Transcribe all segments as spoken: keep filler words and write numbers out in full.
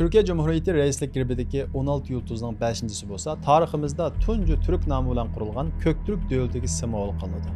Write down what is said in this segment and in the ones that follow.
تۈركىيە جۇمھۇرىيىتى رەئىسلىك گېربىدىكى ئون ئالتە يۇلتۇزنىڭ بەشىنچىسى بولسا تارىخىمىزدا تۇنجى تۈرك نامى بىلەن قۇرۇلغان كۆك تۈرك دۆلىتىگە سىمۋول قىلىنىدۇ.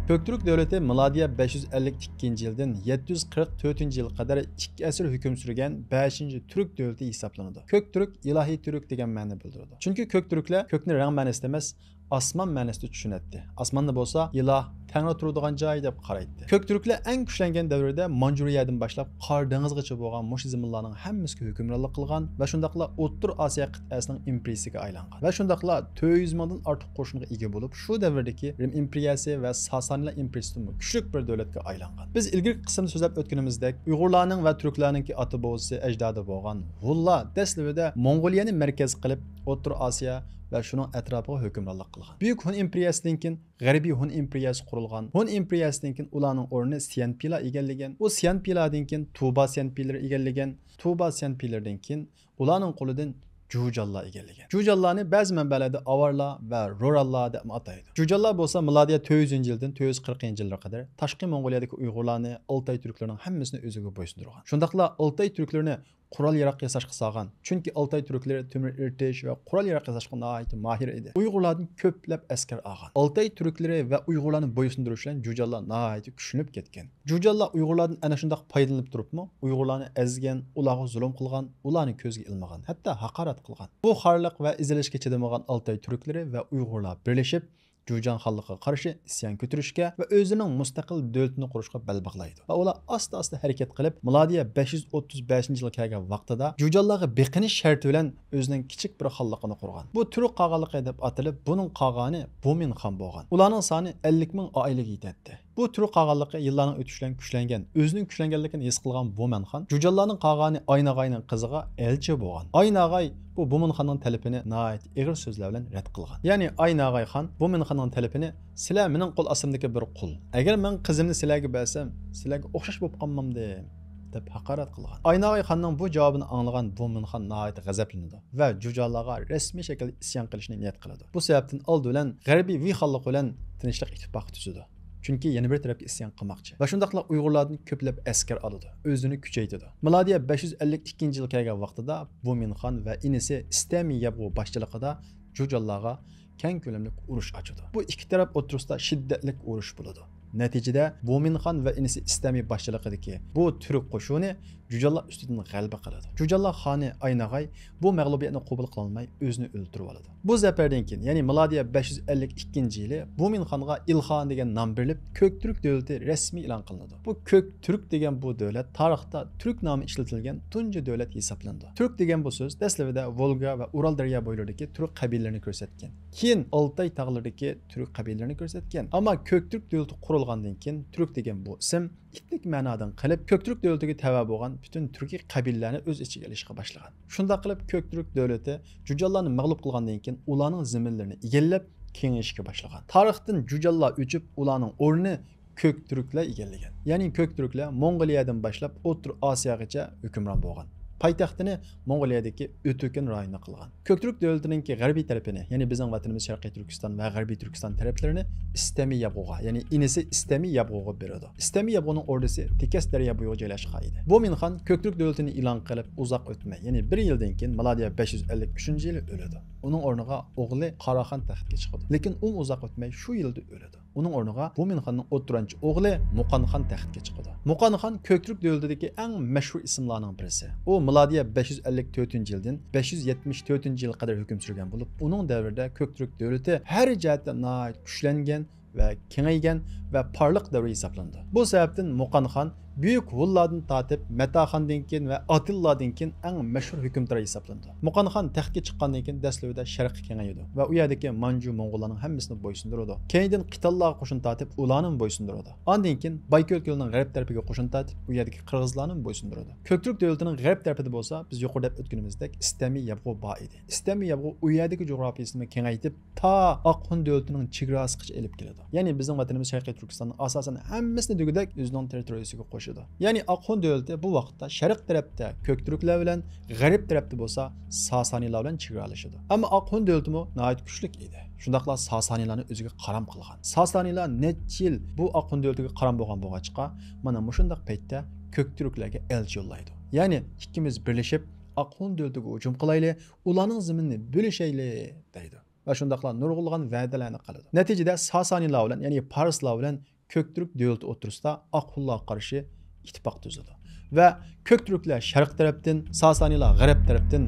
كۆك تۈرك دۆلىتى مىلادىيە بەش يۈز ئەللىك ئىككىنچى يىلدىن يەتتە يۈز قىرىق تۆتىنچى يىلغا قەدەر ئىككى ئەسىر ھۆكۈم سۈرگەن بەشىنچى تۈرك دۆلىتى ھېسابلىنىدۇ. كۆك تۈرك ئىلاھىي تۈرك دېگەن مەنىنى بىلدۈرىدۇ. چۈنكى كۆك تۈركلەر كۆكنى رەڭ مەنىسىدە ئەمەس، ئاسمان مەنىسىدە چۈشىنەتتى. ئاسماننى بولسا ئىلاھ، تەڭرى تۇرىدىغان جاي دەپ قارايتتى. كۆك تۈركلەر ئەڭ كۈچلەنگەن دەۋرىدە مانجۇرىيەدىن باشلاپ قارا دېڭىزغىچە بولغان مۇشۇ زېمىنلارنىڭ ھەممىسىگە ھۆكۈمرانلىق قىلغان ۋە شۇنداقلا ئوتتۇرا ئاسىيا قىتئەسىنىڭ ئىمپېرىيىسىگە ئايلانغان ۋە شۇنداقلا تۆت يۈز مىڭدىن ئارتۇق قوشۇنغا ئىگە بولۇپ، شۇ دەۋردىكى رىم ئىمپېرىيەسى ۋە ساسانىيلار ئىمپېرىيىسىدىنمۇ كۈچلۈك بىر دۆلەتكە ئايلانغان. بىز ئىلگىرىكى قىسىمدا سۆزلەپ ئۆتكىنىمىزدەك، ئۇيغۇرلارنىڭ ۋە تۈركلەرنىڭكى ئاتا بوۋىسى، ئەجدادى بولغان ھونلار دەسلىپىدە موڭغۇلىيەنى مەركەز قىلىپ، ئوتتۇرا ئاسىيا ۋە شۇنىڭ ئەتراپىغا ھۆكۈمرانلىق قىلغان. بۈيۈك ھون ئىمپېرىيەسىدىن كېيىن غەربىي ھون ئىمپېرىيەسى قۇرۇلغان. ھون ئىمپېرىيەسىدىن كېيىن ئۇلارنىڭ ئورنىنى سيەنپىلار ئىگىلىگەن. ئۇ سيەنپىلاردىن كېيىن تۇبا سيەنپىلىرى ئىگىلىگەن. تۇبا سيەنپىلىرىدىن كېيىن ئۇلارنىڭ قولىدىن جۇجانلار ئىگىلىگەن. جۇجانلارنى بەزى مەنبەلەردە ئاۋارلار ۋە رورانلار دەپمۇ ئاتايدۇ. جۇجانلار بولسا مىلادىيە تۆت يۈزىنچى يىلدىن تۆت يۈز قىرىقىنچى يىللارغا قەدەر تاشقى موڭغۇلىيەدىكى ئۇيغۇرلارنى، ئالتاي تۈركلىرىنىڭ ھەممىسىنى ئۆزىگە بويسۇندۇرغان. شۇنداقلا ئالتاي تۈركلىرىنى قورال ياراق ياساشقا سالغان. چۈنكى ئالتاي تۈركلىرى تۆمۈر ئېرىتىش ۋە قورال ياراق ياساشقا ناھايىتى ماھىر ئىدى. ئۇيغۇرلاردىن كۆپلەپ ئەسكەر ئالغان. ئالتاي تۈركلىرى ۋە ئۇيغۇرلارنى بويسۇندۇرۇش بىلەن جۇجانلار ناھايىتى كۈچلىنىپ كەتكەن. جۇجانلار ئۇيغۇرلاردىن ئەنە شۇنداق پايدىلىنىپ تۇرۇپمۇ، ئۇيغۇرلارنى ئەزگەن، ئۇلارغا زۇلۇم قىلغان، ئۇلارنى كۆزگە ئىلمىغان، ھەتتا ھاقارەت قىلغان. بۇ خارلىق ۋە ئېزىلىشكە چىدىمىغان ئالتاي تۈركلىرى ۋە ئۇيغۇرلار بىرلىشىپ، جۇجان خانلىقىغا قارشى ئىسيان كۆتۈرۈشكە ۋە ئۆزلىرىنىڭ مۇستەقىل دۆلىتىنى قۇرۇشقا بەل باغلايدۇ. ۋە ئۇلار ئاستا-ئاستا ھەرىكەت قىلىپ، مىلادىيە بەش يۈز ئوتتۇز بەشىنچى يىلغا كەلگەن ۋاقتىدا جۇجانلارغا بېقىنىش شەرتى بىلەن ئۆزىنىڭ كىچىك بىر خانلىقىنى قۇرغان. بۇ تۈرك قاغانلىقى دەپ ئاتىلىپ، بۇنىڭ قاغانى بۇمىن خان بولغان. ئۇلارنىڭ سانى ئەللىك مىڭ ئائىلىگە يېتەتتى. بۇ تۈرك قاغانلىقى يىللارنىڭ ئۆتۈشى بىلەن كۈچلەنگەن. ئۆزىنىڭ كۈچلەنگەنلىكىنى ھېس قىلغان بۇمەن خان جۇجانلارنىڭ قاغانى ئايناغاينىڭ قىزىغا ئەلچى بولغان. ئايناغاي بۇ بۇمىن خاننىڭ تەلىپىنى ناھايىتى ئېغىر سۆزلەر بىلەن رەت قىلغان. يەنى ئايناغاي خان بۇمىن خاننىڭ تەلىپىنى، سىلەر مېنىڭ قول ئاستىمدىكى بىر قۇل. ئەگەر مەن قىزىمنى سىلەرگە بەرسەم، سىلەرگە ئوخشاش بولۇپ قالمامدىم؟ دەپ ھاقارەت قىلغان. ئايناغاي خاننىڭ بۇ جاۋابىنى ئاڭلىغان بۇمىن خان ناھايىتى غەزەپلىنىدۇ ۋە جۇجانلارغا رەسمىي شەكىلدە ئىسيان قىلىشنى نىيەت قىلىدۇ. بۇ سەۋەبتىن ئالدى بىلەن غەربىي ۋېي خانلىقى بىلەن تىنچلىق ئىتتىپاقى تۈزىدۇ. چۈنكى يەنە بىر تەرەپكە ئىسيان قىلماقچى. ۋە شۇنداقلا ئۇيغۇرلاردىن كۆپلەپ ئەسكەر ئالىدۇ، ئۆزىنى كۈچەيتىدۇ. مىلادىيە بەش يۈز ئەللىك ئىككىنچى يىل كەلگەن ۋاقتىدا بۇمىن خان ۋە ئىنىسى ئىستەمى يابغۇ باشچىلىقىدا جۇجانلارغا كەڭ كۆلەملىك ئۇرۇش ئاچىدۇ. بۇ ئىككى تەرەپ ئوتتۇرىسىدا شىددەتلىك ئۇرۇش بولىدۇ. نەتىجىدە بۇمىن خان ۋە ئىنىسى ئىستەمى باشچىلىقىدىكى بۇ تۈرك قوشۇنى جۇجانلار ئۈستىدىن غەلىبە قىلىدۇ. جۇجانلار خانى ئايناغاي بۇ مەغلۇبىيەتنى قوبۇل قىلالماي ئۆزىنى ئۆلتۈرۈۋالىدۇ. بۇ زەپەردىن كېيىن، يەنى مىلادىيە بەش يۈز ئەللىك ئىككىنچى يىلى بۇمىن خانغا ئىلخان دېگەن نام بېرىلىپ، كۆك تۈرك دۆلىتى رەسمىي ئېلان قىلىنىدۇ. بۇ كۆك تۈرك دېگەن بۇ دۆلەت تارىختا تۈرك نامى ئىشلىتىلگەن تۇنجى دۆلەت ھېسابلىنىدۇ. تۈرك دېگەن بۇ سۆز دەسلىپىدە ۋولگا ۋە ئۇرال دەريا بويلىرىدىكى تۈرك قەبىلىلىرىنى كۆرسەتكەن. كېيىن ئالتاي تاغلىرىدىكى تۈرك قەبىلىلىرىنى كۆرسەتكەن. ئەمما كۆك تۈرك دۆلىتى قۇرۇلغاندىن كېيىن تۈرك دېگەن بۇ ئىسىم ئېتنىك مەنادىن قېلىپ، كۆك تۈرك دۆلىتىگە تەۋە بولغان پۈتۈن تۈركىي قەبىلىلەرنى ئۆز ئىچىگە ئېلىشقا باشلىغان. شۇنداق قىلىپ، كۆك تۈرك دۆلىتى جۇجانلارنى مەغلۇپ قىلغاندىن كېيىن، ئۇلارنىڭ زېمىنلىرىنى ئىگىلەپ، كېڭىيىشكە باشلىغان. تارىختىن جۇجانلار ئۆچۈپ، ئۇلارنىڭ ئورنى كۆك تۈركلەر ئىگىلىگەن. يەنى كۆك تۈركلەر موڭغۇلىيەدىن باشلاپ ئوتتۇرا ئاسىياغىچە ھۆكۈمران بولغان. پايتەختىنى موڭغۇلىيەدىكى ئۆتۈكۈن رايونىغا قىلغان. كۆك تۈرك دۆلىتىنىڭكى غەربىي تەرىپىنى، يەنى بىزنىڭ ۋەتىنىمىز شەرقىي تۈركىستان ۋە غەربىي تۈركىستان تەرەپلىرىنى ئىستەمى يابغۇغا، يەنى ئىنىسى ئىستەمى يابغۇغا بېرىدۇ. ئىستەمى يابغۇنىڭ ئوردىسى تېكەس دەريا بويىغا جايلاشقان ئىدى. بۇمىن خان كۆك تۈرك دۆلىتىنى ئېلان قىلىپ ئۇزاق ئۆتمەي، يەنى بىر يىلدىن كېيىن، مىلادىيە بەش يۈز ئەللىك ئۈچىنچى يىلى ئۆلىدۇ. ئۇنىڭ ئورنىغا ئوغلى قاراخان تەختكە چىقىدۇ. لېكىن ئۇمۇ ئۇزاق ئۆتمەي شۇ يىلدا ئۆلىدۇ. ئۇنىڭ ئورنىغا بۇمىن خاننىڭ ئوتتۇرانچى ئوغلى مۇقان خان تەختكە چىقىدۇ. مۇقان خان كۆك تۈرك دۆلىتىدىكى ئەڭ مەشھۇر ئىسىملارنىڭ بىرسى. ئۇ مىلادىيە بەش يۈز ئەللىك تۆتىنچى يىلدىن بەش يۈز يەتمىش تۆتىنچى يىلغا قەدەر ھۆكۈم سۈرگەن بولۇپ، ئۇنىڭ دەۋرىدە كۆك تۈرك دۆلىتى ھەر جەھەتتە ناھايىتى كۈچلەنگەن ۋە كېڭەيگەن ۋە پارلاق دەۋر ھېسابلىنىدۇ. بۇ سەۋەبتىن مۇقان خان بۈيۈك ھونلاردىن تارتىپ، مەتاخاندىن كېيىن ۋە ئاتىللاردىن كېيىن ئەڭ مەشھۇر ھۆكۈمدار ھېسابلىنىدۇ. مۇقان خان تەختكە چىققاندىن كېيىن دەسلىپىدە شەرققە كېڭىيىدۇ ۋە ئۇ يەردىكى مانجۇ موڭغۇللارنىڭ ھەممىسىنى بويسۇندۇرىدۇ. كەينىدىن قىتانلارغا قوشۇن تارتىپ، ئۇلارنىمۇ بويسۇندۇرىدۇ. ئاندىن كېيىن بايكۆل كۆلىنىڭ غەرب تەرىپىگە قوشۇن تارتىپ، ئۇ يەردىكى قىرغىزلارنىمۇ بويسۇندۇرىدۇ. كۆك تۈرك دۆلىتىنىڭ غەرب تەرىپىدە بولسا، بىز يۇقىرىدا دەپ ئۆتكىنىمىزدەك، ئىستەمى يابغۇ بار ئىدى. ئىستەمى يابغۇ ئۇ يەردىكى جۇغراپىيىسىنىمۇ كېڭەيتىپ، تا ئاقھۇن دۆلىتىنىڭ چېگراسىغىچە ئېلىپ كېلىدۇ. يەنى بىزنىڭ ۋەتىنىمىز شەرقىي تۈركىستاننىڭ ئاساسەن ھەممىسىنى دېگۈدەك ئۆزىنىڭ تېررىتورىيىسىگە قوشىدۇ. يەنى ئاقخۇن دۆلىتى بۇ ۋاقىتتا شەرق تەرەپتە كۆك تۈركلەر بىلەن، غەرب تەرەپتە بولسا ساسانىيلار بىلەن چېگرالىشىدۇ. ئەمما ئاقخۇن دۆلىتىمۇ ناھايىتى كۈچلۈك ئىدى. شۇنداقلا ساسانىيلارنى ئۆزىگە قارام قىلغان. ساسانىيلار نەچچە يىل بۇ ئاقخۇن دۆلىتىگە قارام بولغان بولغاچقا، مانا مۇشۇنداق پەيتتە كۆك تۈركلەرگە ئەلچى يوللايدۇ. يەنى ئىككىمىز بىرلىشىپ ئاقخۇن دۆلىتىگە ھۇجۇم قىلايلى، ئۇلارنىڭ زېمىنىنى بۆلۈشەيلى دەيدۇ. ۋە شۇنداقلا نۇرغۇنلىغان ۋەدىلەرنى قىلىدۇ. نەتىجىدە ساسانىيلار بىلەن، يەنى پارسلار بىلەن كۆك تۈرك دۆلىتى ئوتتۇرىسىدا ئاقخۇنلارغا قارشى ئىتتىپاق تۈزىدۇ. ۋە كۆك تۈركلەر شەرق تەرەپتىن، ساسانىيلار غەرب تەرەپتىن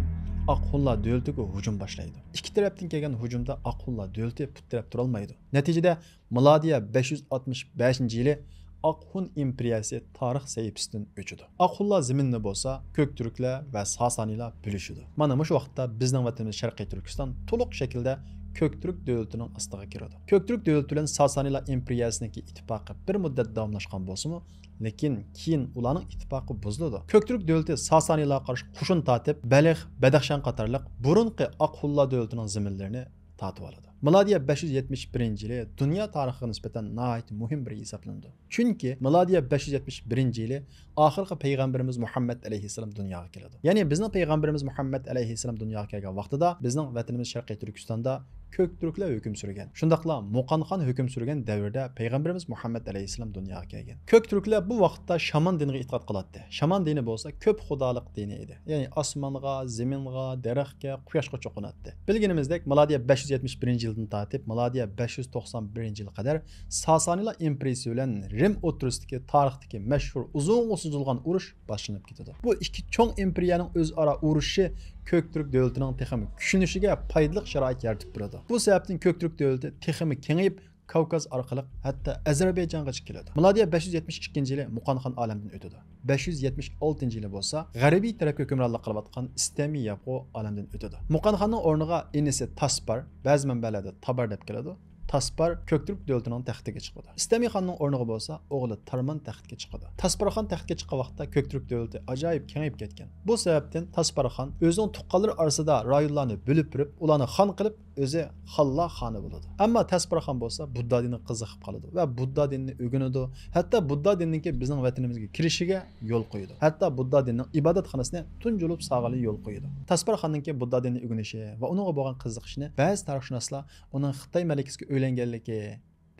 ئاقخۇنلار دۆلىتىگە ھۇجۇم باشلايدۇ. ئىككى تەرەپتىن كەلگەن ھۇجۇمدا ئاقخۇنلار دۆلىتى پۇت تىرەپ تۇرالمايدۇ. نەتىجىدە مىلادىيە بەش يۈز ئاتمىش بەشىنچى يىلى ئاقخۇن ئىمپېرىيەسى تارىخ سەھىپىسىدىن ئۆچىدۇ. ئاقخۇنلار زېمىنىنى بولسا كۆك تۈركلەر ۋە ساسانىيلار بۆلۈشىدۇ. مانا مۇشۇ ۋاقىتتا بىزنىڭ ۋەتىنىمىز شەرقىي تۈركىستان تولۇق شەكىلدە كۆك تۈرك دۆلىتىنىڭ ئاستىغا كىرىدۇ. كۆك تۈرك دۆلىتى بىلەن ساسانىيلار ئىمپېرىيەسىنىڭكى ئىتتىپاقى بىر مۇددەت داۋاملاشقان بولسىمۇ، لېكىن كېيىن ئۇلارنىڭ ئىتتىپاقى بۇزۇلىدۇ. كۆك تۈرك دۆلىتى ساسانىيلارغا قارشى قوشۇن تارتىپ، بەلخ، بەدەخشان قاتارلىق بۇرۇنقى ئاقخۇنلار دۆلىتىنىڭ زېمىنلىرىنى تارتىۋالىدۇ. مىلادىيە بەش يۈز يەتمىش بىرىنچى يىلى دۇنيا تارىخىغا نىسبەتەن ناھايىتى مۇھىم بىر يىل ھېسابلىنىدۇ. چۈنكى مىلادىيە بەش يۈز يەتمىش بىرىنچى يىلى ئاخىرقى پەيغەمبىرىمىز مۇھەممەد ئەلەيھىسسالام دۇنياغا كېلىدۇ. يەنى بىزنىڭ پەيغەمبىرىمىز مۇھەممەد ئەلەيھىسسالام دۇنياغا كەلگەن ۋاقتىدا بىزنىڭ ۋەتىنىمىز شەرقىي تۈركىستاندا كۆك تۈركلەر ھۆكۈم سۈرگەن. شۇنداقلا مۇقان خان ھۆكۈم سۈرگەن دەۋردە پەيغەمبىرىمىز مۇھەممەد ئەلەيھىسسالام دۇنياغا كەلگەن. كۆك تۈركلەر بۇ ۋاقىتتا شامان دىنىغا ئېتىقاد قىلاتتى. شامان دىنى بولسا كۆپ خۇدالىق دىنى ئىدى. يەنى ئاسمانغا، زېمىنغا، دەرەخكە، قۇياشقا چوقۇناتتى. بىلگىنىمىزدەك، مىلادىيە بەش يۈز يەتمىش بىرىنچى يىلدىن تارتىپ مىلادىيە بەش يۈز توقسان بىرىنچى يىلغا قەدەر ساسانىيلار ئىمپېرىيىسى بىلەن رىم ئوتتۇرىسىدىكى تارىختىكى مەشھۇر ئۇزۇنغا سوزۇلغان ئۇرۇش باشلىنىپ كېتىدۇ. بۇ ئىككى چوڭ ئىمپېرىيەنىڭ ئۆزئارا ئۇرۇشى كۆك تۈرك دۆلىتىنىڭ تېخىمۇ كۈچلىنىشىگە پايدىلىق شارائىت يارىتىپ بېرىدۇ. بۇ سەۋەبتىن كۆك تۈرك دۆلىتى تېخىمۇ كېڭىيىپ، كاۋكاز ئارقىلىق ھەتتا ئەزەربەيجانغىچە كېلىدۇ. مىلادىيە بەش يۈز يەتمىش ئىككىنچى يىلى مۇقان خان ئالەمدىن ئۆتىدۇ. بەش يۈز يەتمىش ئالتىنچى يىلى بولسا غەربىي تەرەپكە ھۆكۈمرانلىق قىلىۋاتقان ئىستەمى ياپقۇ ئالەمدىن ئۆتىدۇ. مۇقان خاننىڭ ئورنىغا ئىنىسى تاسپار، بەزى مەنبەلەردە تابار دەپ كېلىدۇ. تاسپار كۆك تۈرك دۆلىتىنىڭ تەختىگە چىقىدۇ. ئىستەمى خاننىڭ ئورنىغا بولسا ئوغلى تارمان تەختكە چىقىدۇ. تاسپار خان تەختكە چىققان ۋاقىتتا كۆك تۈرك دۆلىتى ئاجايىپ كېڭىيىپ كەتكەن. بۇ سەۋەبتىن تاسپار خان ئۆزىنىڭ تۇغقانلىرى ئارىسىدا رايونلارنى بۆلۈپ بېرىپ، ئۇلارنى خان قىلىپ، ئۆزى خانلار خانى بولىدۇ. ئەمما تاسپار خان بولسا بۇددا دىنىغا قىزىقىپ قالىدۇ ۋە بۇددا دىنىنى ئۆگىنىدۇ. ھەتتا بۇددا دىنىنىڭكى بىزنىڭ ۋەتىنىمىزگە كىرىشىگە يول قويىدۇ. ھەتتا بۇددا دىنىنىڭ ئىبادەتخانىسىنى تۇنجى بولۇپ سالغىلى يول قويىدۇ. تاسپار خاننىڭكى بۇددا دىنىنى ئۆگىنىشى ۋە ئۇنىڭغا بولغان قىزىقىشىنى بەزى تارىخشۇناسلار ئۇنىڭ خىتاي مەلىكىسىگە ئۆيلەنگەنلىكى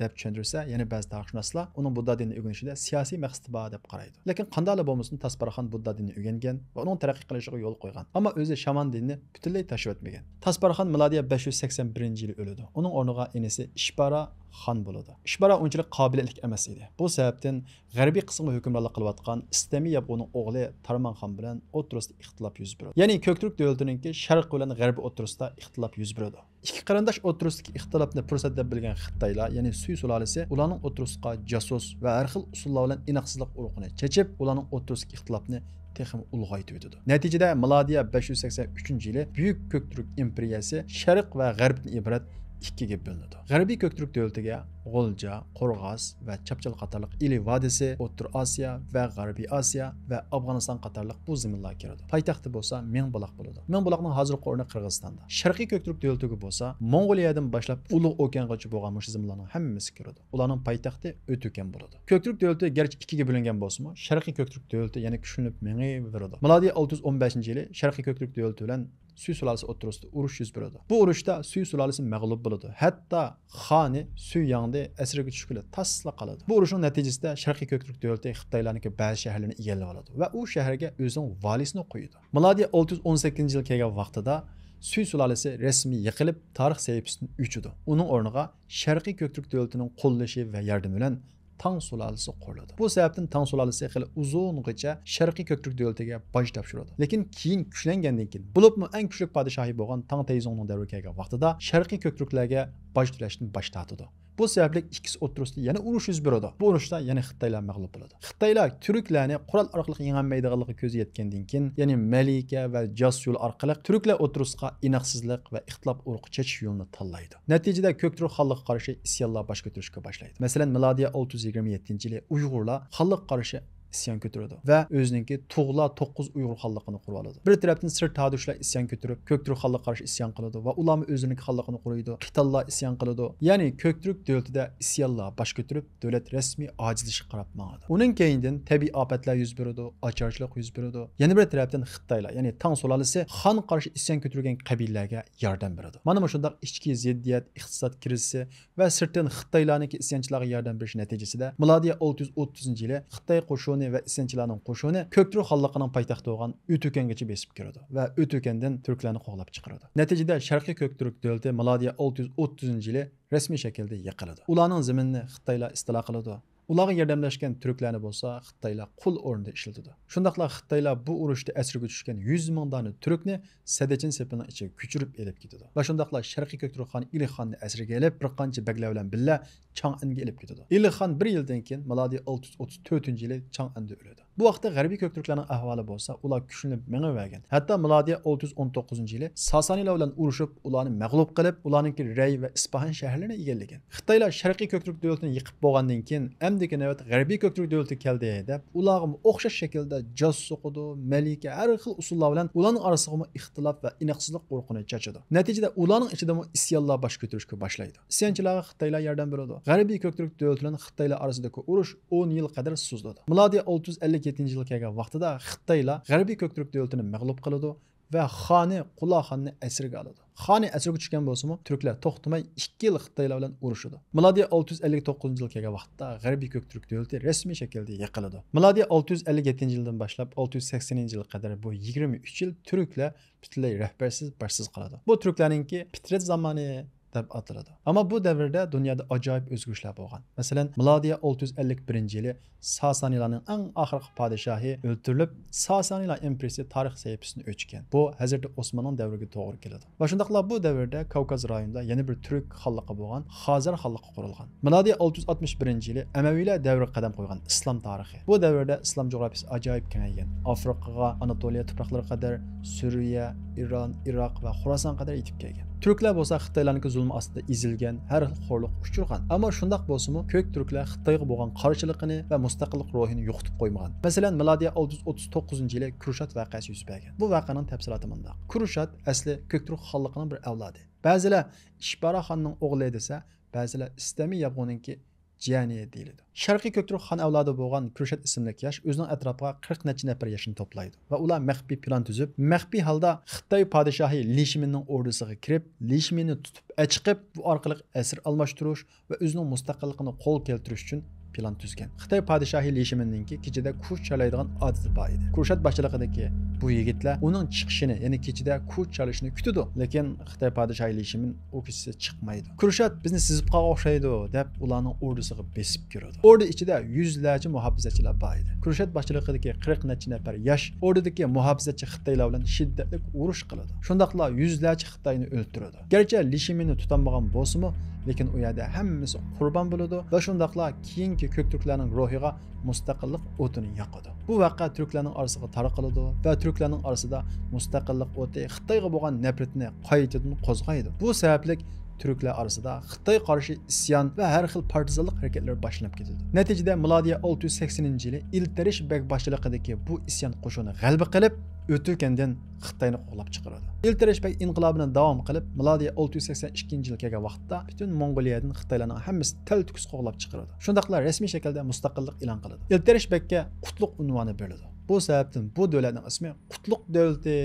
دەپ چۈشەندۈرسە، يەنە بەزى تارىخشۇناسلار ئۇنىڭ بۇددا دىنىنى ئۆگىنىشىدە سىياسىي مەقسىتى بار دەپ قارايدۇ. لېكىن قانداقلا بولمىسۇن، تاسپار خان بۇددا دىنىنى ئۆگەنگەن ۋە ئۇنىڭ تەرەققىي قىلىشىغا يول قويغان. ئەمما ئۆزى شامان دىنىنى پۈتۈنلەي تاشلىۋەتمىگەن. تاسپار خان مىلادىيە بەش يۈز سەكسەن بىرىنچى يىلى ئۆلىدۇ. ئۇنىڭ ئورنىغا ئىنىسى ئىشبارا خان بولىدۇ. ئىشبارا ئۇنچىلىك قابىلىيەتلىك ئەمەس ئىدى. بۇ سەۋەبتىن غەربىي قىسىمغا ھۆكۈمرانلىق قىلىۋاتقان ئىستەمى ياپقۇنىڭ ئوغلى تارمان خان بىلەن ئوتتۇرىسىدا ئىختىلاپ يۈز بېرىدۇ. يەنى كۆك تۈرك دۆلىتىنىڭكى شەرق بىلەن غەربى ئوتتۇرىسىدا ئىختىلاپ يۈز بېرىدۇ. ئىككى قېرىنداش ئوتتۇرىسىدىكى ئىختىلاپنى پۇرسەت دەپ بىلگەن خىتايلار، يەنى سۈي سۇلالىسى ئۇلارنىڭ ئوتتۇرىسىغا جاسۇس ۋە ھەر خىل ئۇسۇللار بىلەن ئىناقسىزلىق ئۇرۇقىنى چېچىپ، ئۇلارنىڭ ئوتتۇرىسىدىكى ئىختىلاپنى تېخىمۇ ئۇلغايتىۋېتىدۇ. نەتىجىدە، مىلادىيە بەش يۈز سەكسەن ئۈچىنچى يىلى بۈيۈك كۆك تۈرك ئىمپېرىيەسى شەرق ۋە غەربتىن ئىبارەت ئىككىگە بۆلۈنىدۇ. غەربىي كۆك تۈرك دۆلىتىگە غۇلجا، قورغاس ۋە چاپچال قاتارلىق ئىلى ۋادىسى، ئوتتۇرا ئاسىيا ۋە غەربىي ئاسىيا ۋە ئافغانىستان قاتارلىق بۇ زېمىنلار كىرىدۇ. پايتەختى بولسا مىڭبۇلاق بولىدۇ. مىڭبۇلاقنىڭ ھازىرقى ئورنى قىرغىزىستاندا. شەرقىي كۆك تۈرك دۆلىتىگە بولسا موڭغۇلىيەدىن باشلاپ ئۇلۇغ ئوكيانغىچە بولغان مۇشۇ زېمىنلارنىڭ ھەممىسى كىرىدۇ. ئۇلارنىڭ پايتەختى ئۆتۈكەن بولىدۇ. كۆك تۈرك دۆلىتى گەرچە ئىككىگە بۆلۈنگەن بولسىمۇ، شەرقىي كۆك تۈرك دۆلىتى يەنە كۈچلىنىپ مېڭىۋېرىدۇ. مىلادىي ئالتە يۈز ئون بەشىنچى يىلى شەرقىي كۆك تۈرك دۆلىتى بىلەن سۈي سۇلالىسى ئوتتۇرىسىدا ئۇرۇش يۈز بېرىدۇ. بۇ ئۇرۇشتا سۈي سۇلالىسى مەغلۇپ بولىدۇ. ھەتتا خانى سۈي ياڭدى ئەسىرگە چۈشكىلى تاسلا قالىدۇ. بۇ ئۇرۇشنىڭ نەتىجىسىدە شەرقىي كۆك تۈرك دۆلىتى خىتايلارنىڭكى بەزى شەھەرلىرىنى ئىگىلىۋالىدۇ ۋە ئۇ شەھەرگە ئۆزىنىڭ ۋالىسىنى قويىدۇ. مىلادىي ئالتە يۈز ئون سەككىزىنچى يىل كەلگەن ۋاقتىدا سۈي سۇلالىسى رەسمىي يىقىلىپ، تارىخ سەھىپىسىدىن ئۆچىدۇ. ئۇنىڭ ئورنىغا شەرقىي كۆك تۈرك دۆلىتىنىڭ قوللىشى ۋە ياردىمى بىلەن تاڭ سۇلالىسى قۇرۇلىدۇ. بۇ سەۋەبتىن تاڭ سۇلالىسى خېلى ئۇزۇنغىچە شەرقىي كۆك تۈرك دۆلىتىگە باج تاپشۇرىدۇ. لېكىن كېيىن كۈچلەنگەندىن كېيىن، بولۇپمۇ ئەڭ كۈچلۈك پادىشاھى بولغان تاڭ تەيزۇڭنىڭ دەۋرى كەلگەن ۋاقتىدا شەرقىي كۆك تۈركلەرگە باج تۆلەشتىن باش تارتىدۇ. بۇ سەۋەبلىك ئىككىسى ئوتتۇرىسىدا يەنە ئۇرۇش يۈز بېرىدۇ. بۇ ئۇرۇشتا يەنە خىتايلار مەغلۇپ بولىدۇ. خىتايلار تۈركلەرنى قورال ئارقىلىق يېڭەلمەيدىغانلىقىغا كۆزى يەتكەندىن كېيىن، يەنى مەلىكە ۋە جاس يولى ئارقىلىق تۈركلەر ئوتتۇرىسىغا ئىناقسىزلىق ۋە ئىختىلاپ ئۇرۇقى چېچىش يولىنى تاللايدۇ. نەتىجىدە كۆك تۈرك خانلىقىغا قارشى ئىسيانلار باش كۆتۈرۈشكە باشلايدۇ. مەسىلەن، مىلادىيە ئالتە يۈز يىگىرمە يەتتىنچى يىلى ئۇيغۇرلار خانلىققا قارشى ئىسيان كۆتۈرىدۇ ۋە ئۆزىنىڭكى تۇغلا توققۇز ئۇيغۇر خانلىقىنى قۇرۇۋالىدۇ. بىر تەرەپتىن سىرت تادۇشلار ئىسيان كۆتۈرۈپ، كۆكتۈرك خانلىقىغا قارشى ئىسيان قىلىدۇ ۋە ئۇلارمۇ ئۆزلىرىنىڭكى خانلىقىنى قۇرۇيدۇ. قىتانلار ئىسيان قىلىدۇ. يەنى كۆكتۈرك دۆلىتىدە ئىسيانلار باش كۆتۈرۈپ، دۆلەت رەسمىي ئاجىزلىشىشقا قاراپ ماڭىدۇ. ئۇنىڭ كەينىدىن تەبىئىي ئاپەتلەر يۈز بېرىدۇ، ئاچارچىلىق يۈز بېرىدۇ. يەنە بىر تەرەپتىن خىتايلار، يەنى تاڭ سۇلالىسى خانغا قارشى ئىسيان كۆتۈرگەن قەبىلىلەرگە ياردەم بېرىدۇ. مانا مۇشۇنداق ئىچكى زىددىيەت، ئىقتىساد كىرىزىسى ۋە سىرتتىن خىتايلارنىڭكى ئىسيانچىلارغا ياردەم بېرىشى نەتىجىسىدە، مىلادىيە ئالتە يۈز ئوتتۇزىنچى يىلى خىتاي قوشۇنى ۋە ئىسيانچىلارنىڭ قوشۇنى كۆكتۈرك خانلىقىنىڭ پايتەختى بولغان ئۆتۈكەنگىچە بېسىپ كىرىدۇ ۋە ئۆتۈكەندىن تۈركلەرنى قوغلاپ چىقىرىدۇ. نەتىجىدە شەرقىي كۆكتۈرك دۆلىتى مىلادىيە ئالتە يۈز ئوتتۇزىنچى يىلى رەسمىي شەكىلدە يىقىلىدۇ. ئۇلارنىڭ زېمىنىنى خىتايلار ئىستىلا قىلىدۇ. ئۇلارغا ياردەملەشكەن تۈركلەرنى بولسا خىتايلار قۇل ئورنىدا ئىشلىتىدۇ. شۇنداقلا خىتايلار بۇ ئۇرۇشتا ئەسىرگە چۈشكەن يۈز مىڭ دانە تۈركنى سەددىچىن سېپىنىڭ ئىچىگە كۆچۈرۈپ ئېلىپ كېتىدۇ. ۋە شۇنداقلا شەرقىي كۆكتۈرك خان ئىلى خاننى ئەسىرگە ئېلىپ، بىر قانچە بەگلەر بىلەن بىللە چاڭئەنگە ئېلىپ كېتىدۇ. ئىلى خان بىر يىلدىن كېيىن، مىلادىي ئالتە يۈز ئوتتۇز تۆتىنچى يىلى چاڭئەندە ئۆلىدۇ. بۇ ۋاقىتتا غەربىي كۆكتۈركلەرنىڭ ئەھۋالى بولسا، ئۇلار كۈچلىنىپ مېڭىۋەرگەن. ھەتتا مىلادىيە ئالتە يۈز ئون توققۇزىنچى يىلى ساسانىيلار بىلەن ئۇرۇشۇپ، ئۇلارنى مەغلۇپ قىلىپ، ئۇلارنىڭكى رەي ۋە ئىسپاھان شەھەرلىرىنى ئىگىلىگەن. خىتايلار شەرقىي كۆكتۈرك دۆلىتىنى يىقىپ بولغاندىن كېيىن، ئەمدىكى نۆۋەت غەربىي كۆكتۈرك دۆلىتى كەلدى دەپ، ئۇلارغىمۇ ئوخشاش شەكىلدە جاس سوقىدۇ، مەلىكە ھەر خىل ئۇسۇللار بىلەن ئۇلارنىڭ ئارىسىغىمۇ ئىختىلاپ ۋە ئىناقسىزلىق ئۇرۇقىنى چاچىدۇ. نەتىجىدە ئۇلارنىڭ ئىچىدىمۇ ئىسيانلار باش كۆتۈرۈشكە باشلايدۇ. ئىسيانچىلارغا خىتايلار ياردەم بېرىدۇ. غەربىي كۆكتۈرك دۆلىتى بىلەن خىتايلار ئارىسىدىكى ئۇرۇش ئون يىل قەدەر سوزۇلىدۇ. مىلادىيە ئالتە يۈز ئەللىك يەتتىنچى يىلى كەلگەن ۋاقتىدا خىتايلار غەربىي كۆكتۈرك دۆلىتىنى مەغلۇپ قىلىدۇ ۋە خانى قۇلاخاننى ئەسىرگە ئالىدۇ. خانى ئەسىرگە چۈشكەن بولسىمۇ، تۈركلەر توختىماي ئىككى يىل خىتايلار بىلەن ئۇرۇشىدۇ. مىلادىيە ئالتە يۈز ئەللىك توققۇزىنچى يىلى كەلگەن ۋاقىتتا غەربىي كۆكتۈرك دۆلىتى رەسمىي شەكىلدە يىقىلىدۇ. مىلادىيە ئالتە يۈز ئەللىك يەتتىنچى يىلدىن باشلاپ ئالتە يۈز سەكسەنىنچى يىلغا قەدەر بۇ يىگىرمە ئۈچ يىل تۈركلەر پۈتۈنلەي رەھبەرسىز، باشسىز قالىدۇ. بۇ تۈركلەرنىڭكى پىترەت زامانى دەپ ئاتىلىدۇ. ئەمما بۇ دەۋردە دۇنيادا ئاجايىپ ئۆزگىرىشلەر بولغان. مەسىلەن، مىلادىيە ئالتە يۈز ئەللىك بىرىنچى يىلى ساسانىيلارنىڭ ئەڭ ئاخىرقى پادىشاھى ئۆلتۈرۈلۈپ، ساسانىيلار ئىمپېرىيىسى تارىخ سەھىپىسىدىن ئۆچكەن. بۇ ھەزرىتى ئوسماننىڭ دەۋرىگە توغرا كېلىدۇ. ۋە شۇنداقلا بۇ دەۋردە كاۋكاز رايونىدا يەنە بىر تۈرك خانلىقى بولغان خازار خانلىقى قۇرۇلغان. مىلادىي ئالتە يۈز ئاتمىش بىرىنچى يىلى ئەمەۋىيلەر دەۋرىگە قەدەم قويغان ئىسلام تارىخى. بۇ دەۋردە ئىسلام جۇغراپىيىسى ئاجايىپ كېڭەيگەن. ئافرىقىغا، ئاناتولىيە تۇپراقلىرىغا قەدەر، سۈرىيە، ئىران، ئىراق ۋە خوراسانغا قەدەر يېتىپ كەلگەن. تۈركلەر بولسا خىتايلارنىڭكى زۇلمى ئاستىدا ئېزىلگەن، ھەر خىل خورلۇققا ئۇچرىغان. ئەمما شۇنداق بولسىمۇ، كۆك تۈركلەر خىتايغا بولغان قارشىلىقىنى ۋە مۇستەقىللىق روھىنى يوقىتىپ قويمىغان. مەسىلەن، مىلادىيە ئالتە يۈز ئوتتۇز توققۇزىنچى يىلى كۇرشات ۋەقەسى يۈز بەرگەن. بۇ ۋەقەنىڭ تەپسىلاتى مۇنداق. كۇرشات ئەسلى كۆك تۈرك خانلىقىنىڭ بىر ئەۋلادى. بەزىلەر ئىشبارا خاننىڭ ئوغلى دېسە، بەزىلەر ئىستەمى ياپغۇنىڭكى جىيەنى دېيىلىدۇ. شەرقىي كۆك تۈرك خان ئەۋلادى بولغان كۈرشەت ئىسىملىك ياش ئۆزىنىڭ ئەتراپىغا قىرىق نەچچە نەپەر ياشنى توپلايدۇ ۋە ئۇلار مەخپىي پىلان تۈزۈپ، مەخپىي ھالدا خىتاي پادىشاھى لى شىمىننىڭ ئوردىسىغا كىرىپ، لى شىمىننى تۇتۇپ ئەچىقىپ، بۇ ئارقىلىق ئەسىر ئالماشتۇرۇش ۋە ئۆزىنىڭ مۇستەقىللىقىنى قولغا كەلتۈرۈش ئۈچۈن پىلان تۈزگەن. خىتاي پادىشاھى لى شىمىننىڭكى كېچىدە كۇچ چارلايدىغان ئادىتى بار ئىدى. كۇرشات باشچىلىقىدىكى بۇ يىگىتلەر ئۇنىڭ چىقىشىنى، يەنى كېچىدە كۇچ چارلىشىنى كۈتىدۇ. لېكىن خىتاي پادىشاھى لى شىمىن ئۇ كېچىسى چىقمايدۇ. كۇرشات بىزنى سېزىپ قالغان ئوخشايدۇ، دەپ ئۇلارنىڭ ئوردىسىغا بېسىپ كىرىدۇ. ئوردا ئىچىدە يۈزلەرچە مۇھاپىزەتچىلەر بار ئىدى. كۇرشات باشچىلىقىدىكى قىرىق نەچچە نەپەر ياش ئوردىدىكى مۇھاپىزەتچى خىتايلار بىلەن شىددەتلىك ئۇرۇش قىلىدۇ. شۇنداقلا يۈزلەرچە خىتاينى ئۆلتۈرىدۇ. گەرچە لى شىمىننى تۇتالمىغان بولسىمۇ، لېكىن ئۇ يەردە ھەممىسى قۇربان بولىدۇ ۋە شۇنداقلا كېيىنكى كۆك تۈركلەرنىڭ روھىغا مۇستەقىللىق ئوتىنى ياقىدۇ. بۇ ۋەقە تۈركلەرنىڭ ئارىسىغا تارقىلىدۇ ۋە تۈركلەرنىڭ ئارىسىدا مۇستەقىللىق ئوتى خىتايغا بولغان نەپرىتىنى قايتىدىن قوزغايدۇ. بۇ سەۋەبلىك تۈركلەر ئارىسىدا خىتايغا قارشى ئىسيان ۋە ھەر خىل پارتىزانلىق ھەرىكەتلىرى باشلىنىپ كېتىدۇ. نەتىجىدە، مىلادىيە ئالتە يۈز سەكسىنىنچى يىلى ئىلتىرىش بەگ باشچىلىقىدىكى بۇ ئىسيان قوشۇنى غەلىبە قىلىپ، ئۆتۈكەندىن خىتاينى قوغلاپ چىقىرىدۇ. ئىلتىرىش بەگ ئىنقىلابىنى داۋام قىلىپ، مىلادىيە ئالتە يۈز سەكسەن ئىككىنچى يىلى كەلگەن ۋاقىتتا پۈتۈن موڭغۇلىيەدىن خىتايلارنىڭ ھەممىسى تەلتۆكۈس قوغلاپ چىقىرىدۇ. شۇنداقلا رەسمىي شەكىلدە مۇستەقىللىق ئېلان قىلىدۇ. ئىلتىرىش بەگكە قۇتلۇق ئۇنۋانى بېرىلىدۇ. بۇ سەۋەبتىن بۇ دۆلەتنىڭ ئىسمى قۇتلۇق دۆلىتى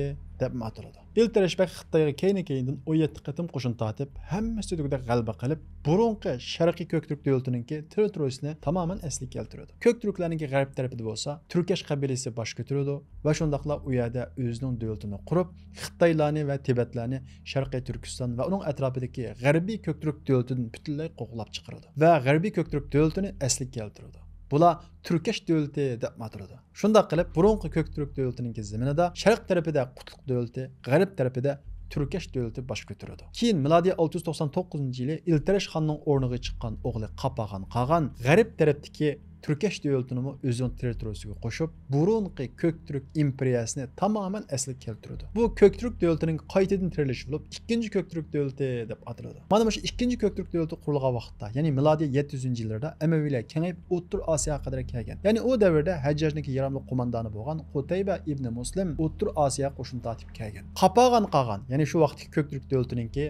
دەپمۇ ئاتىلىدۇ. ئىلتىرىش بەگ خىتايغا كەينى-كەينىدىن ئون يەتتە قېتىم قوشۇن تارتىپ، ھەممىسى دېگۈدەك غەلىبە قىلىپ، بۇرۇنقى شەرقىي كۆك تۈرك دۆلىتىنىڭكى تېررىتورىيىسىنى تامامەن ئەسلىگە كەلتۈرىدۇ. كۆك تۈركلەرنىڭكى غەرب تەرىپىدە بولسا تۈركەش قەبىلىسى باش كۆتۈرىدۇ ۋە شۇنداقلا ئۇ يەردە ئۆزىنىڭ دۆلىتىنى قۇرۇپ، خىتايلارنى ۋە تىبەتلەرنى شەرقىي تۈركىستان ۋە ئۇنىڭ ئەتراپىدىكى غەربىي كۆك تۈرك دۆلىتىدىن پۈتۈنلەي قوغلاپ چىقىرىدۇ ۋە غەربىي كۆك تۈرك دۆلىتىنى ئەسلىگە كەلتۈرىدۇ. بۇلار تۈركەش دۆلىتى دەپمۇ ئاتىلىدۇ. شۇنداق قىلىپ، بۇرۇنقى كۆك تۈرك دۆلىتىنىڭكى زېمىنىدا شەرق تەرىپىدە قۇتلۇق دۆلىتى، غەرب تەرىپىدە تۈركەش دۆلىتى باش كۆتۈرىدۇ. كېيىن مىلادىي ئالتە يۈز توقسان توققۇزىنچى يىلى ئىلتىرىش خاننىڭ ئورنىغا چىققان ئوغلى قاپاغان قاغان غەرب تەرەپتىكى تۈركەش دۆلىتىنىمۇ ئۆزىنىڭ تېررىتورىيىسىگە قوشۇپ، بۇرۇنقى كۆكتۈرك ئىمپېرىيەسىنى تامامەن ئەسلىگە كەلتۈرىدۇ. بۇ كۆكتۈرك دۆلىتىنىڭ قايتىدىن تىرىلىشى بولۇپ، ئىككىنچى كۆكتۈرك دۆلىتى دەپ ئاتىلىدۇ. مانا مۇشۇ ئىككىنچى كۆكتۈرك دۆلىتى قۇرۇلغان ۋاقىتتا، يەنى مىلادىي يەتتە يۈزىنچى يىللىرىدا ئەمەۋىيلەر كېڭىيىپ، ئوتتۇرا ئاسىياغا قەدەر كەلگەن. يەنى ئۇ دەۋردە ھەججاجنىڭكى ياراملىق قوماندانى بولغان قۇتەيبە ئىبنى مۇسلىم ئوتتۇرا ئاسىياغا قوشۇن تارتىپ كەلگەن. قاپاغان قاغان، يەنى شۇ ۋاقىتتىكى كۆكتۈرك دۆلىتىنىڭكى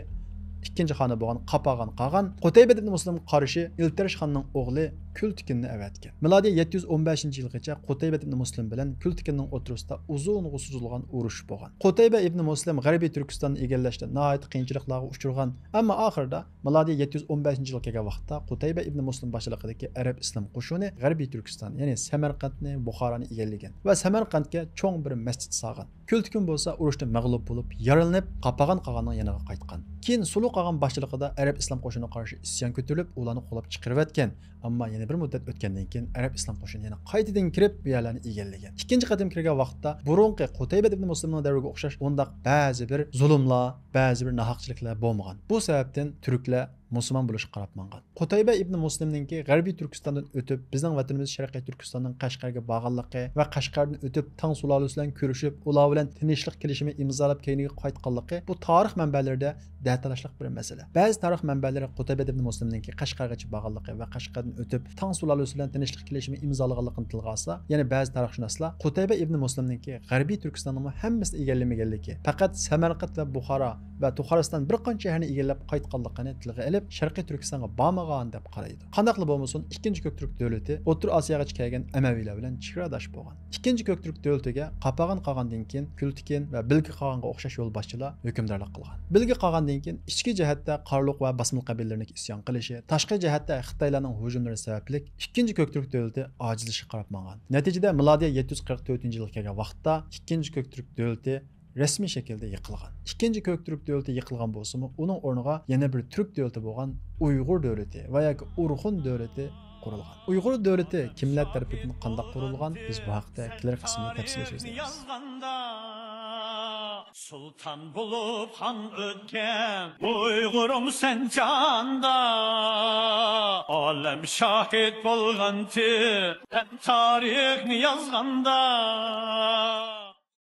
ئىككىنچى خانى بولغان قاپاغان قاغان قۇتەيبە ئىبنى مۇسلىمغا قارشى ئىلتىرىش خاننىڭ ئوغلى كۈلتىكىننى ئەۋەتكەن. مىلادىي يەتتە يۈز ئون بەشىنچى يىلغىچە قۇتەيبە ئىبنى مۇسلىم بىلەن كۈلتىكىننىڭ ئوتتۇرىسىدا ئۇزۇنغا سوزۇلغان ئۇرۇش بولغان. قۇتەيبە ئىبنى مۇسلىم غەربىي تۈركىستاننى ئىگىلەشتە ناھايىتى قىيىنچىلىقلارغا ئۇچرىغان، ئەمما ئاخىرىدا مىلادىي يەتتە يۈز ئون بەشىنچى يىلغا كەلگەن ۋاقىتتا قۇتەيبە ئىبنى مۇسلىم باشچىلىقىدىكى ئەرەب ئىسلام قوشۇنى غەربىي تۈركىستان، يەنى سەمەرقەنتنى، بۇخارانى ئىگىلىگەن ۋە سەمەرقەنتكە چوڭ بىر مەسچىت سالغان. كۈلتىكىن بولسا ئۇرۇشتا مەغلۇپ بولۇپ، يارىلىنىپ، قاپاغان قاغاننىڭ يېنىغا قايتقان. كېيىن سۇلۇ قاغان باشچىلىقىدا ئەرەب ئىسلام قوشۇنىغا قارشى ئىسيان كۆتۈرۈلۈپ، ئۇلارنى قوغلاپ چىقىرىۋەتكەن. ئەمما يەنە بىر مۇددەت ئۆتكەندىن كېيىن، ئەرەب ئىسلام قوشۇنى يەنە قايتىدىن كىرىپ، بۇ يەرلەرنى ئىگىلىگەن. ئىككىنچى قېتىم كىرگەن ۋاقىتتا، بۇرۇنقى قۇتەيبە ئىبنى مۇسلىمنىڭ دەۋرىگە ئوخشاش ئۇنداق بەزى بىر زۇلۇملار، بەزى بىر ناھەقچىلىكلەر بولمىغان. بۇ سەۋەبتىن تۈركلەر مۇسۇلمان بولۇشقا قاراپ ماڭغان. قۇتەيبە ئىبنى مۇسلىمنىڭكى غەربىي تۈركىستاندىن ئۆتۈپ، بىزنىڭ ۋەتىنىمىز شەرقىي تۈركىستاندىن قەشقەرگە بارغانلىقى ۋە قەشقەردىن ئۆتۈپ، تاڭ سۇلالىسى بىلەن كۆرۈشۈپ، ئۇلار بىلەن تىنچلىق كېلىشىمى ئىمزالاپ، كەينىگە قايتقانلىقى بۇ تارىخ مەنبەلىرىدە دەتالاشلىق بىر مەسىلە. بەزى تارىخ مەنبەلىرى قۇتەيبە ئىبنى مۇسلىمنىڭكى قەشقەرگىچە بارغانلىقى ۋە قەشقەردىن ئۆتۈپ، تاڭ سۇلالىسى بىلەن تىنچلىق كېلىشىمى ئىمزالىغانلىقىنى تىلغا ئالسا، يەنە بەزى تارىخشۇناسلار قۇتەيبە ئىبنى مۇسلىمنىڭكى غەربىي تۈركىستاننىڭمۇ ھەممىسىنى ئىگىلىمىگەنلىكى، پەقەت سەمەرقەنت ۋە بۇخارا ۋە تۇخارىستان بىر قانچە شەھەرنى ئىگىلەپ قايتقانلىقىنى تىلغا ئېلىپ، شەرقىي تۈركىستانغا بارمىغان دەپ قارايدۇ. قانداقلا بولمىسۇن، ئىككىنچى كۆكتۈرك دۆلىتى ئوتتۇرا ئاسىياغىچە كەلگەن ئەمەۋىيلەر بىلەن چېگراداش بولغان. ئىككىنچى كۆكتۈرك دۆلىتىگە قاپاغان قاغاندىن كېيىن كۈلتىكىن ۋە بىلگە قاغانغا ئوخشاش يولباشچىلار ھۆكۈمدارلىق قىلغان. بىلگە قاغاندىن كېيىن ئىچكى جەھەتتە قارلۇق ۋە باسمىلىق قەبىلىلىرىنىڭ ئىسيان قىلىشى، تاشقى جەھەتتە خىتايلارنىڭ ھۇجۇملىرى سەۋەبلىك ئىككىنچى كۆكتۈرك دۆلىتى ئاجىزلىشىشقا قاراپ ماڭغان. نەتىجىدە، مىلادىيە يەتتە يۈز قىرىق تۆتىنچى يىلغا كەلگەن ۋاقىتتا ئىككىنچى كۆكتۈرك دۆلىتى رەسمىي شەكىلدە يىقىلغان. ئىككىنچى كۆكتۈرك دۆلىتى يىقىلغان بولسىمۇ، ئۇنىڭ ئورنىغا يەنە بىر تۈرك دۆلىتى بولغان ئۇيغۇر دۆلىتى ۋە ياكى ئۇرخۇن دۆلىتى قۇرۇلغان. ئۇيغۇر دۆلىتى كىملەر تەرىپىدىن قانداق قۇرۇلغان؟ بىز بۇ ھەقتە كېلەر قىسىمدا تەپسىلىي سۆزلەيمىز. سۇلتان بولۇپ خان ئۆتكەن ئۇيغۇرۇم سەن جاندا، ئالەم شاھىت بولغانتى سەن تارىخنى يازغاندا.